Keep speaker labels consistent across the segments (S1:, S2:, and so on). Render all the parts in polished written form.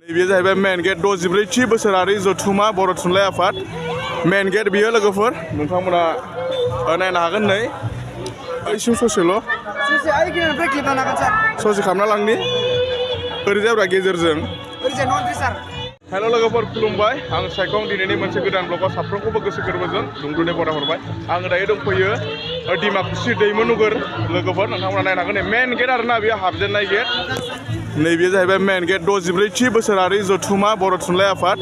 S1: बेयो जाहैबाय मेन गेट 64थि बोसोरारि जथुमा बर' थुनलाइ आफाद मेन गेट बियो लोगोफोर नोंथांमोना नायनो हागोन नै ओइसिम ससेल' ससे खालामना लांनि ओरैजायब्रा गेजेरजों हेल' लोगोफोर खुलुमबाय आं सायखं दिनैनि मोनसे गोदान ब्लगाव साफ्रोमखौबो गोसो गोरबोजों दुंब्रुदै बराय हरबाय आङो दायो दंफैयो डिमाकुसि दैमुनगर लोगोफोर नोंथांमोना नायनो हागोन मेन गेट आरोना बेयो हाबजेननाय गेट नैबे जाहैबाय मेन गेट 64थि बोसोरारि जथुमा बर' थुनलाइ आफाद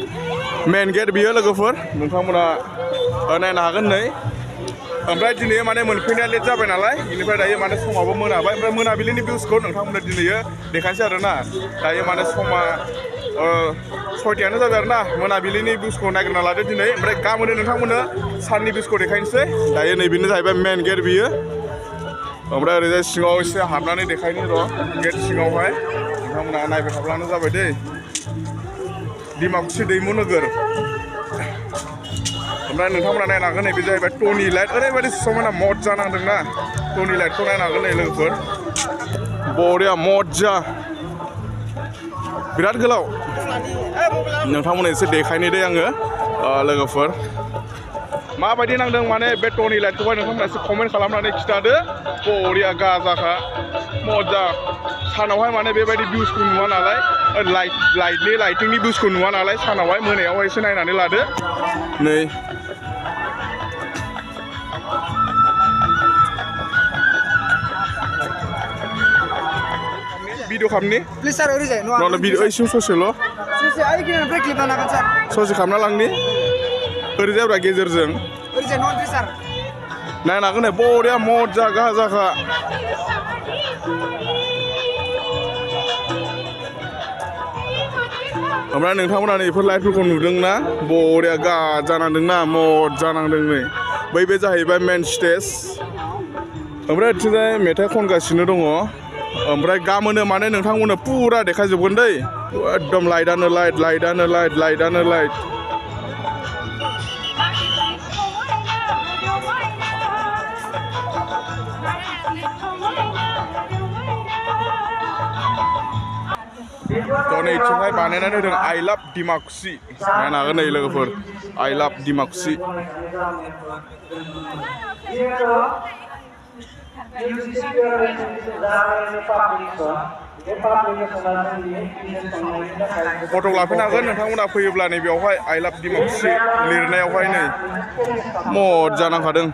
S1: मेन गेट बियो लोगोफोर नोंथांमोना नायनो हागोन नै ओमफ्राय दिनै माने मोनफैनाया लेट जाबाय नालाय बेनिफ्राय दायो माने समाबो मोनाबाय ओमफ्राय मोनाबिलिनि भिउसखौ नोंथांमोना दिनै देखायनोसै आरोना दायो माने समा 6टायानो जाबाय आरोना मोनाबिलिनि भिउसखौ नागिरना लादो दिनै ओमफ्राय गाबोन नोंथांमोननो साननि भिउसखौ देखायनोसै दायो नैबेनो जाहैबाय मेन गेट बियो ओमफ्राय ओरैजाय सिङाव एसे हाबनानै देखायनि र' गेट सिङावहाय नोंथांमोना नायबाय थाब्लानो जाबाय दै डिमाकुसि दैमुनगर ओमफ्राय नोंथांमोना नायनो हागोन नैबे जाहैबाय टनि लाइट ओरैबायदि समायना मजा नांदोंना टनि लाइटखौ नायनो हागोन नै लोगोफोर बरिया मजा बिराद गोलाव नोंथांमोना एसे देखायनो दे आङो लोगोफोर माबायदि नांदों माने बे टनि लाइटखौहाय नोंथांमोना एसे कमेन्ट खालामनानै खिथादो बरिया गाजाखा मजा सानावहाय माने बेबायदि भिउसखौ नुवा नालाय लाइटिंनि भिउसखौ नुवा नालाय सानावहाय मोनायावहाय एसे नायनानै लादो नै भिडिअ खालामनि प्लिज सार ओरै जाय नङा भिडिअ ओइसिम ससेल' ससे आइखिनिफ्राय क्लिप लानांगोन सार ससे खालामना लांनि ओरै जायब्रा गेजेरजों ओरै जाय नङा सार नायनो हागोन बरिया मजा गाजाखा ओमफ्राय नोंथांमोना बेफोर लाइटफोरखौ नुदोंना बरिया गाजा नांदोंना मजा नांदों नै बै बे जाहैबाय मेन स्टेज ओमफ्राय बिथिंजाय मेथाइ खनगासिनो दङ ओमफ्राय गामोनो माने नोंथांमोननो पुरा देखायजोबगोन दै एकदम लाइटआनो लाइट नै इथिंहाय बानायनानै होदों आइ लाभ डिमाकुसि नायनो हागोन नै लोगोफोर आइ लाभ डिमाकुसि फट' लाफैनो हागोन नोंथांमोना फैयोब्ला नै बेवहाय आइ लाभ डिमाकुसि लिरनायावहाय नै मजा नांखादों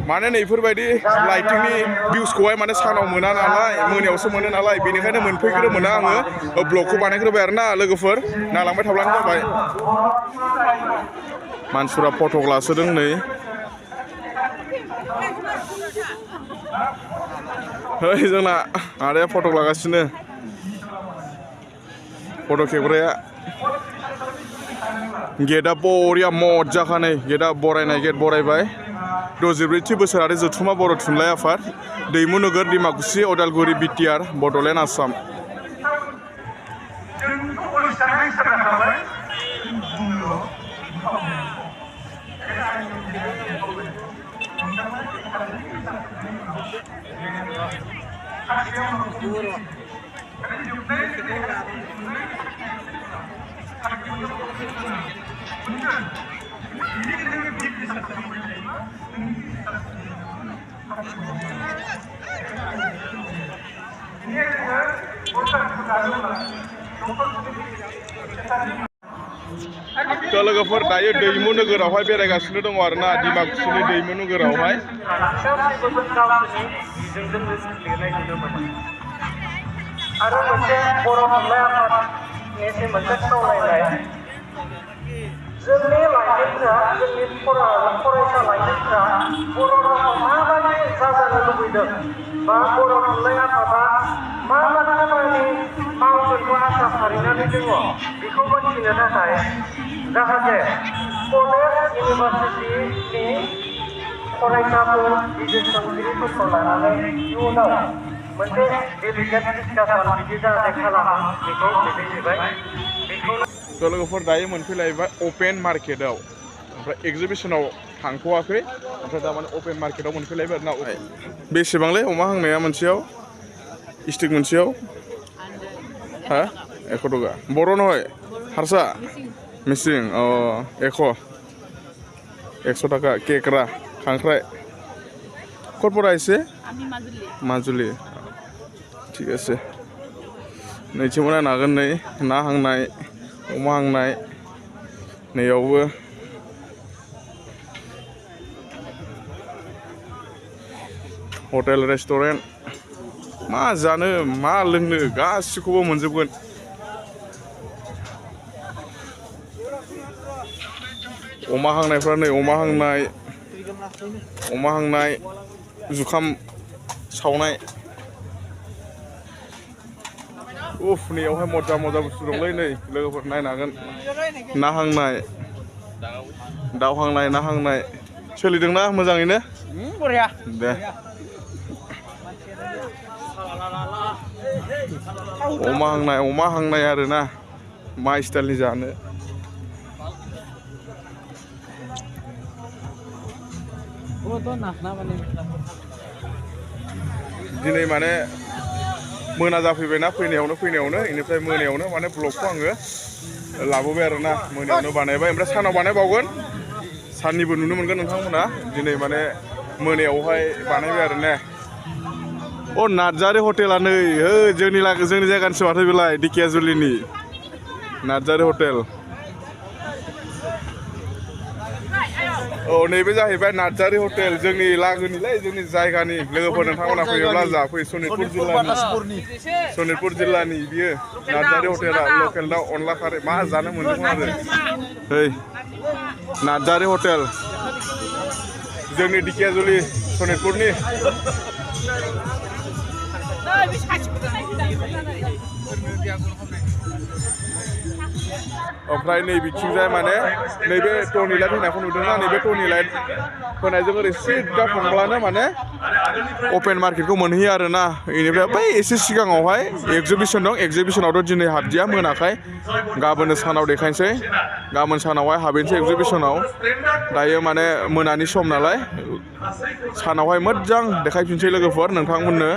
S1: माने नै बेफोरबायदि लाइटिंनि भिउसखौहाय माने सानाव मोना नालाय मोनायावसो मोनो नालाय बेनिखायनो मोनफैग्रो मोना आङो ब्लगखौ बानायग्रोबाय आरोना लोगोफोर नायलांबाय थाब्लानो जाबाय मानसिफोरा फट' लासोदों नै है जोंना आदाया फट' लागासिनो फट' खेबग्राया गेटआ बरिया मजाखा नै गेटआ बरायनाय गेट बरायबाय 64थि बोसोरारि जथुमा बर' थुनलाइ आफाद दैमुनगर डिमाकुसि अदालगुरि बिटिआर बड'लेण्ड आसाम लोगोफोर दायो दैमुनगरावहाय बेरायगासिनो दङ आरोना डिमाकुसिनि दैमुनगरावहाय
S2: आरो मोनसे बर' थुनलाइ आफादनि मोनसे सावरायनाय जोंनि लाइमोनफोरा जोंनि फरायसा लाइमोनफोरा बर' रावखौ माबायदि जाजानो लुबैदों बा बर' थुनलाइ आफादा मा खामानि मावगोनखौ आसा फारिनानै दङ बेखौ मिथिनो थाखाय जाहाथे कलेज इउनिभारसिटिनि फरायसाफोर बिजिरसंगिरिफोरखौ लानानै इयुनाव मोनसे डेलिगेट डिसकासन बिदि जाहाथे खालामो बेखौ दैदेनबाय
S1: लोगोफोर दायो मोनफैलायबाय अपेन मार्केटआव ओमफ्राय एग्जिबिसनाव थांथ'वाखै ओमफ्राय दा माने अपेन मार्केटआव मोनफैलायबाय आरोना बेसेबांलै अमा हांनाया मोनसेयाव स्टिक मोनसेयाव হা 100 টাকা বড় নহয় হারসা মিসিং ও 100 টাকা কেকরা খাংখ্রাই কত পড়াইছে
S3: আমি
S1: মাজুলি ঠিক আছে नैथि मोना नागोन नै ना हांनाय अमा हांनाय नैयावबो हटेल रेस्टुरेन्ट मा जानो मा लोंनो गासिखौबो मोनजोबगोन अमा हांनायफ्रा नै अमा हांनाय जुखाम सावनाय उफ नैयावहाय मजा बुस्थु दंलै नै लोगोफोर नायनो हागोन ना हांनाय दाउ हांनाय ना हांनाय सोलिदोंना मोजाङैनो
S4: बरिया
S1: दे अमा हांनाय आरोना मा स्टाइलनि जानो दिनै माने मोना जाफैबायना फैनायावनो इनिफ्राय मोनायावनो माने ब्लगखौ आङो लाबोबाय आरोना मोनायावनो बानायबाय ओमफ्राय सानाव बानायबावगोन साननिबो नुनो मोनगोन नोंथांमोना दिनै माने मोनायावहाय बानायबाय आरोना अ नार्जारि हटेला नै हो जोंनि जायगानिसो माथो बेलाय दिकियाजुलिनि नार्जारि हटेल औ नैबे जाहैबाय नार्जारि हटेल जोंनि लागोनिलै जोंनि जायगानि लोगोफोर नोंथांमोना फैयोब्ला जाफै सनितपुर जिल्लानि बियो नार्जारि हटेला लकेल दाउ अनला खारै मा जानो मोनदोंमोन आरो ओइ नार्जारि हटेल जोंनि दिकियाजुलि सनितपुरनि ओमफ्राय नै बिथिंजाय माने नैबे टर्नि लाइट होनायखौ नुदोंना नैबे टर्नि लाइट होनायजों ओरै सिदा थांब्लानो माने अपेन मार्केटखौ मोनहैयो आरोना बेनिफ्राय बै एसे सिगाङावहाय एक्जिबिसन दं एक्जिबिसनावथ' दिनै हाबदिया मोनाखाय गाबोन सानाव देखायनोसै गाबोन सानावहाय हाबहैनोसै एक्जिबिसनाव दायो माने मोनानि सम नालाय सानावहाय मोजां देखायफिनसै लोगोफोर नोंथांमोननो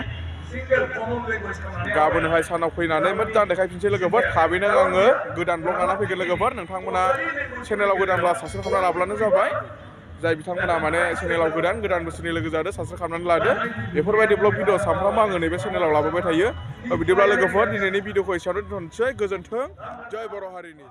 S1: गाबोनहाय सानाव फैनानै मोजां देखायफिनसै लोगोफोर थाबैनो आङो गोदान ब्लग लाना फैगोन लोगोफोर नोंथांमोना चेनेलाव गोदानब्ला साबस्क्राइब खालामना लाब्लानो जाबाय जाय बिथांमोना माने चेनेलाव गोदान बोसोरनि लोगो जादों साबस्क्राइब खालामनानै लादो बेफोरबायदि ब्लग भिडिअ सानफ्रामबो आङो नैबे चेनेलाव लाबोबाय थायो बिदिब्ला लोगोफोर दिनैनि भिडिअखौ एसेयावनो दोनथ'नोसै गोजोन्थों जय बर' हारिनि